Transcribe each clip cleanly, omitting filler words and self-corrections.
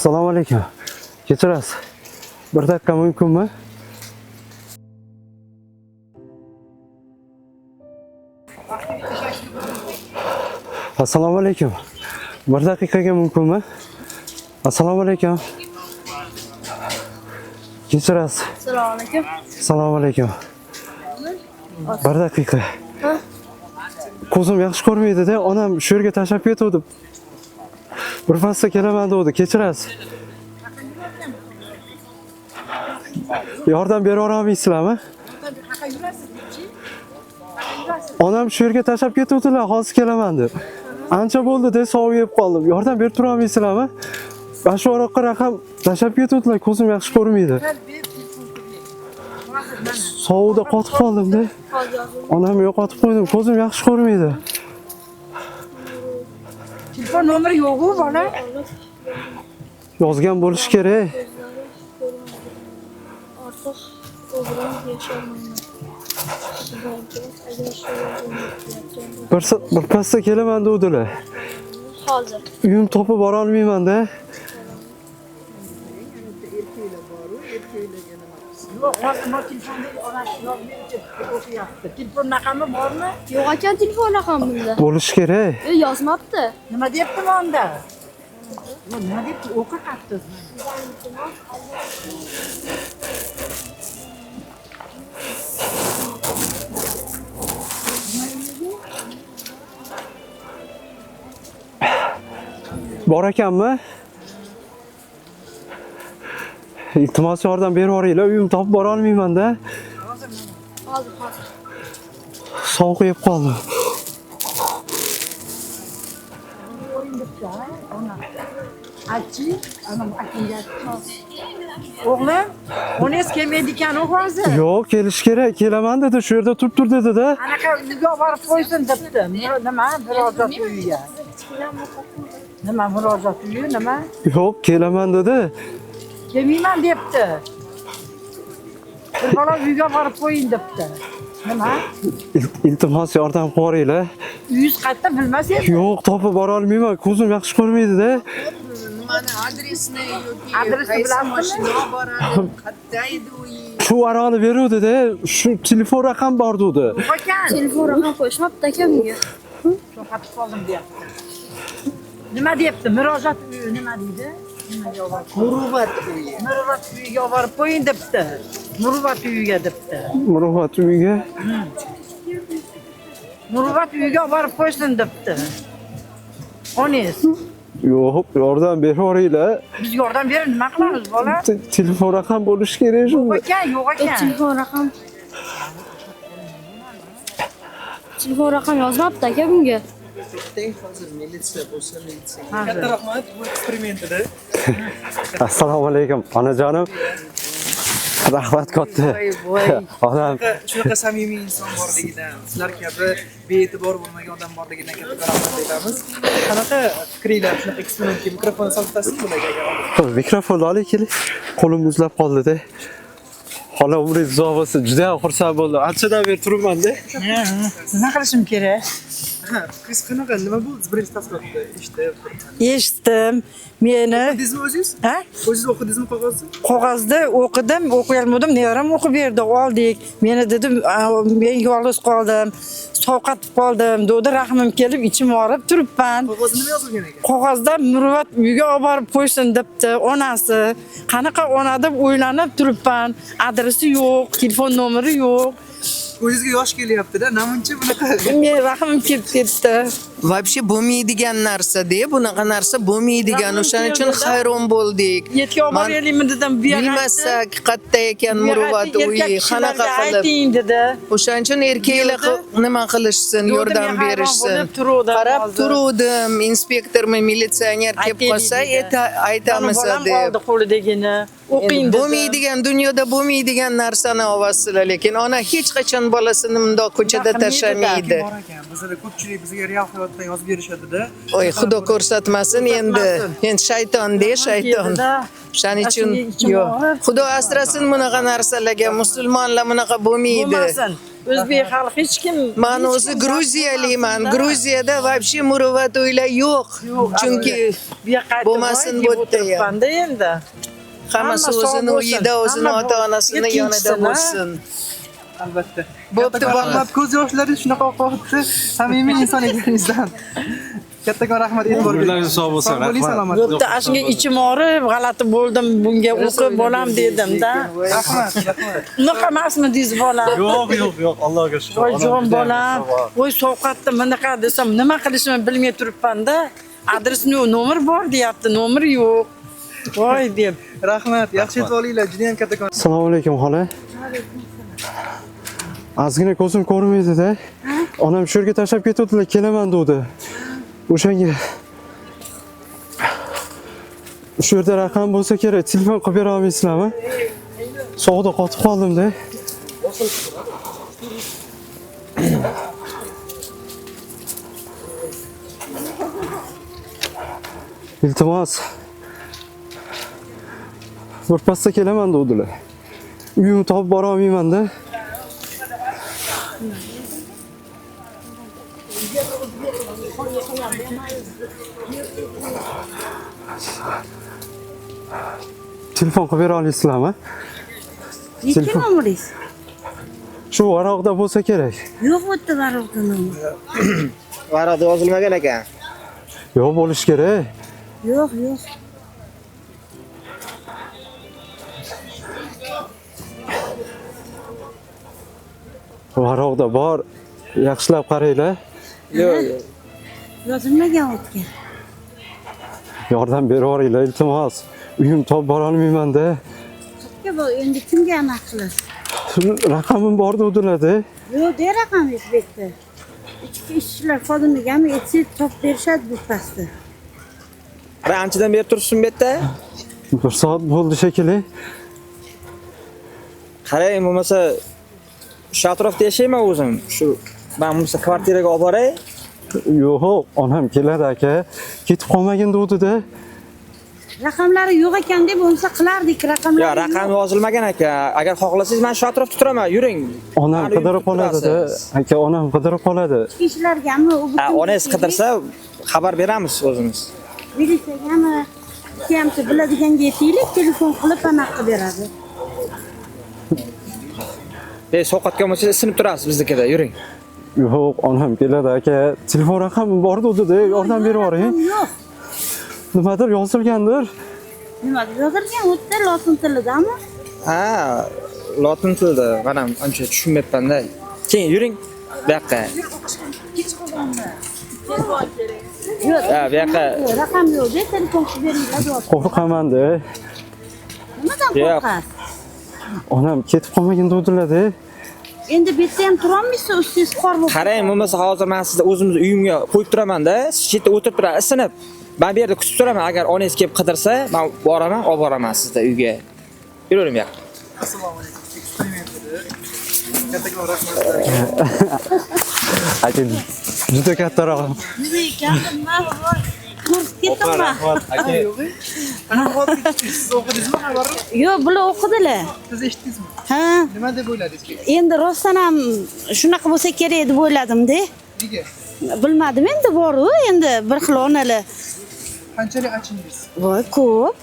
Assalomu alaykum. Kechirasiz. Bir daqiqa mumkinmi? Assalomu alaykum. Bir daqiqaga mumkinmi? Assalomu alaykum. Kechirasiz. Assalomu alaykum. Assalomu alaykum. Bir daqiqa. Ko'zim yaxshi ko'rmaydi-da, onam shu yerga tashlab ketuvdi. Bir pasda kelaman degandi, kechirasiz. Yordam bera olmaysizlarmi? Onam shu yerga tashlab ketuvdilar, hozir kelaman deb. Ancha bo'ldi-da, sovib yeb qoldim. Yordam berib tura olmaysizlarmi? Mana shu o'roqqa raqam tashlab ketuvdilar, ko'zim yaxshi ko'rmaydi. Sovuqda qotib qoldim-da. Onamni yo'qotib qo'ydim, ko'zim yaxshi ko'rmaydi. Telefon nomeri yo'q-u bola. Yozgan bo'lishi kerak. Ortiq o'g'lim yasholmayman. Xudoga agar shu yerda Bir pasda kelaman degdilar. hozir Uyim topib bora olmayman-da. Yo'q, hozir bu telefonda onasi yozmaydi, o'qiyapti. Telefon raqami bormi? yo'q ekan telefon raqami bunda. Bo'lishi kerak. E, yozmabdi. Nima deyapti onda? Yo'q, nima deyapti? O'qi qattiq. Bor ekanmi? Iltimos yordam berib yuboringlar, uyim topib bora olmayman-da. Hozir hozir. Sovuq yeb qoldim. Achi, ana akinga. O'g'lim, onangiz kelmaydi ekan u hozir. Yo'q, kelish kerak. Kelaman dedi, shu yerda turib tur dedi-da. Anaqa uyga olib borib qo'ysin debdi. Nima? Murojaat uyiga. Nima murojaat uyi, nima? Yo'q, kelaman dedi. Kelmayman debdi. Bir bola uyga olib borib qo'ying debdi. Nima? Iltimos yordam qilib yuboringlar. Uyingiz qayerda bilmasangiz. Yo'q, topib bora olmayman. Ko'zim yaxshi ko'rmaydi-da. Nimani adresini yoki Adresini qaysi bilasizmi? mashina boradi, qayerda edi uyi? Shu varaqni beruvdi-da, shu telefon raqam bor dedi. Yo'q ekan. Telefon raqam qo'yishmabdi aka bunga. Sovqotib qoldim deyapti. Nima deyapti? Murojaat uyi nima deydi? Nimaga olib borib? Muruvvat uyi. Muruvvat uyiga olib borib qo'ying debdi. Muruvvat uyiga debdi. Muruvvat uyiga. Muruvvat uyiga olib borib qo'ysin debdi. Onangiz. Yo'q, yordam berib yuboringlar. Biz yordam berib nima qilamiz bola? Telefon raqam bo'lishi kerak Yo'q shunda. ekan, yo'q E, ekan. telefon raqam Telefon raqam yozmabdi aka bunga. To'xtang, hozir militsiya bo'lsa militsiya. Katta rahmat bu eksperimentida. Assalomu alaykum, onajonim. Rahmat katta. Voy voy. Onam Shunaqa samimiy inson borligidan, sizlar kabi bee'tibor bo'lmagan odam borligidan katta rahmat aytamiz. Qanaqa fikringlar shunaqa eksperimentga mikrofon solib bularga agar olib? mikrofonni oling keling. Qo'lim muzlab qoldi-da. Xola umringiz uzoq bo'lsin. Juda ham xursand bo'ldim. Anchadan beri turibman-da. Nima qilishim kerak? Ha, fikringiz qanaqa? Nima bo'ldi? Birinchi taassurotda eshitib. Eshitdim. Meni O'qidingizmi o'zingiz? ha? O'zingiz o'qidingizmi qog'ozni? Qog'ozni o'qidim, o'qiyolmadim, nevaram o'qib berdi, oldik. Meni dedim, men yolg'iz qoldim, sovqatib qoldim, dedi, rahmim kelib, ichim og'rib turibman. Qog'ozda nima yozilgan ekan? Qog'ozda muruvvat uyga olib borib qo'ysin debdi onasi. Qanaqa ona deb o'ylanib turibman. Adresi yo'q, telefon nomeri yo'q. O'zingizga yosh kelyapti-da, namuncha bunaqa Men rahmim kelib ketdi. Вообще bo'lmaydigan narsa-da, bunaqa narsa bo'lmaydigan. Rahmim O'shaning uchun keldi-da. hayron bo'ldik. Yetga olib Man boraylikmi dedim, bu yoqqa. Bilmasak qayerda ekan muruvvat uyi, qanaqa qilib. Ayting dedi. O'shaning uchun erkaklar nima qilishsin, Yo'lda yordam men hayron berishsin. bo'lib turuvdim Qarab hozir. turuvdim, inspektormi, militsioner kelib Aytaylik qolsa, dedi. aytamiz Mana bolam deb. oldi qo'lidagini. O'qing Endi dedi. bo'lmaydigan dunyoda bo'lmaydigan narsani olasizlar, lekin ona hech qachon bolasini mundoq ko'chada Bunaqa tashlamaydi. bor ekan. Bizada ko'pchilik bizga real hayotdan yozib berishadi-da. Oy, xudo ko'rsatmasin endi. Endi shayton de, shayton. Keldida. O'shaning uchun Shunga ichim yo'q. og'rib. Xudo asrasin bunaqa narsalarga. Musulmonlar bunaqa bo'lmaydi. Bo'lmasin. O'zbek xalqi hech kim. Man o'zi Gruziyaliman. Gruziyada вообще muruvvat uylar yo'q. Chunki Bu yoqqa aytib bo'lmasin voy bu deb yerda ham. o'tiribman-da endi. Hammasi Hamma sog' o'zini bo'lsin, uyida, o'zini hamma ota-onasini yonida yettinchisi, bo'lsin. Albatta. Bo'pti, Kattakon bola. rahmat. Ko'z yoshlaringiz shunaqa oqyapti. Samimiy inson ekaningizdan. Kattakon rahmat e'tibor Umrlaringiz sog' bo'lsin, Sog' bo'ling, rahmat. salomat. Bo'pti, ana shunga ichim og'rib, g'alati bo'ldim, bunga o'qib bolam dedim-da. Rahmat, rahmat. Unaqa emasmi deysiz bolam? Yo'q, yo'q, yo'q, Allohga shukr. Voy Onam jon judayam bolam, sog'. voy sovqatdi, bunaqa desam, nima qilishimni bilmay turibman-da. Adresni yo'q, nomer bor deyapti, nomer yo'q. Voy deb. Rahmat, yaxshi yetib olinglar, juda ham kattakon. Assalomu alaykum xola. Ozgina ko'zim ko'rmaydi-da. Onam shu yerga tashlab ketuvdilar, kelaman degdi. O'shanga shu yerda raqam bo'lsa kerak, telefon qilib bera olmaysizlarmi? Sovuqda qotib qoldim-da. Iltimos. Bir pasda kelaman degdilar. Uyimni topib bora olmayman-da. Telefon qilib bera olasizlarmi? Necha Telefon. nomeringiz? Shu varoqda bo'lsa kerak. Yo'q bu yerda varoqda nomer. Varaqda yozilmagan ekan. Yo'q bo'lishi kerak. Yo'q, yo'q. Varoqda bor. Yaxshilab qaranglar. Yo'q, yo'q. Yozilmagan o'tgan. Yordam berib yuboringlar, iltimos. Uyim topib bora olmayman-da. Qayerga bu endi kimga anaqa qilasiz? Raqamim bor degdilar-da. Yo'q, de raqamingiz bu yerda. Ichki ishchilar xodimigami aytsangiz topib berishadi bu pastda. Bir anchadan beri turibsizmi bu yerda? Bir soat bo'ldi shekilli. Qarang, bo'lmasa shu atrofda yashayman o'zim. Shu men bo'lmasa kvartiraga olib boray. Yo'q, onam keladi aka. Ketib qolmagin degdi-da. Raqamlari yo'q ekan deb bo'lmasa qilardik, raqamlari Yo, raqam yozilmagan aka. Agar xohlasangiz men shu atrofda turaman, yuring. Onam Mani qidirib uyimda qoladi-da. turasiz. Aka, onam qidirib qoladi. Ichki ishlargami u Ha, onangiz qidirsa xabar beramiz o'zimiz. Militsiyagami kimsa biladiganga aytaylik, telefon qilib anaqa qilib beradi. Sovqotgan bo'lsangiz isinib turasiz biznikida, yuring. Yo'q, onam keladi aka. Telefon raqamim bor degdi-da. Yordam berib yuboring. Raqam yo'q. Nimadir yozilgandir. Nima deb yozilgan? U yerda lotin tilidami? Ha, lotin tilida. Men ham ancha tushunmayapman-da. Keyin yuring bu yoqqa. Yo'q. Ha, bu yoqqa Raqam yo'q, de telefon qilib beringlar deyapti. Qo'rqaman-da. Nimadan Yo'q. qo'rqasiz? Onam ketib qolmagin degdilar-da. Endi bu yerda ham turolmaysiz, ustingiz qor bo'lib. Qarang, bo'lmasa hozir men sizni o'zimizni uyimga qo'yib turaman-da, siz chetda o'tirib turasiz, isinib. Men bu yerda kutib turaman, agar onangiz kelib qidirsa, men boraman, olib boraman sizni uyga. Yuravering bu yoqqa. Assalomu alaykum. Eksperiment edi. Kattakon rahmat. Aka, juda katta rahmat. Nima ekan, nima bor? Ko'rib ketdimmi? Aka, Qanaqa holatga tushdingiz? Siz o'qidingizmi xabarni? Yo'q, bular o'qidilar. Siz eshitdingizmi? Ha, Nima deb o'yladingiz? endi rostdan ham shunaqa bo'lsa kerak deb o'yladim-da. Nega? Bilmadim endi bor-u, endi bir xil onalar. Qanchalik achindingiz? Voy, ko'p.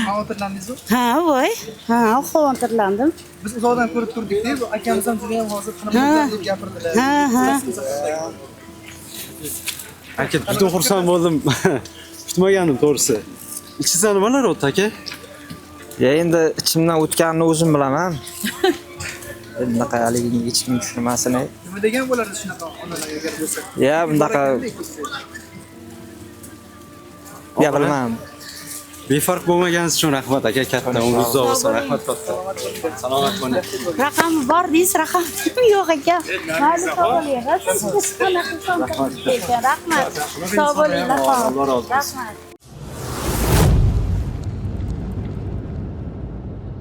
Xavotirlandingizmi? Ha, voy. Ha, xavotirlandim. Biz uzoqdan ko'rib turdik-da, bu akamiz ham juda ham hozir Ha. deb gapirdilar. Ha, ha. aka juda xursand bo'ldim. Kutmagandim to'g'risi. Ichingizda nimalar o'tdi aka? Ya endi ichimdan o'tganini o'zim bilaman. Bunaqa haligi hech kim tushunmasin. Nima degan bo'lardi shunaqa onalar agar bo'lsa? Ya bunaqa ya bilmadim. Befarq bo'lmaganingiz uchun rahmat aka, katta umringiz uzoq bo'lsin. Rahmat katta. Salomat bo'ling. Raqami bor deysiz, raqam yo'q ekan. Mayli, sog' bo'ling. Siz qanaqa Rahmat. Sog' bo'linglar. Alloh rozi bo'lsin. Rahmat.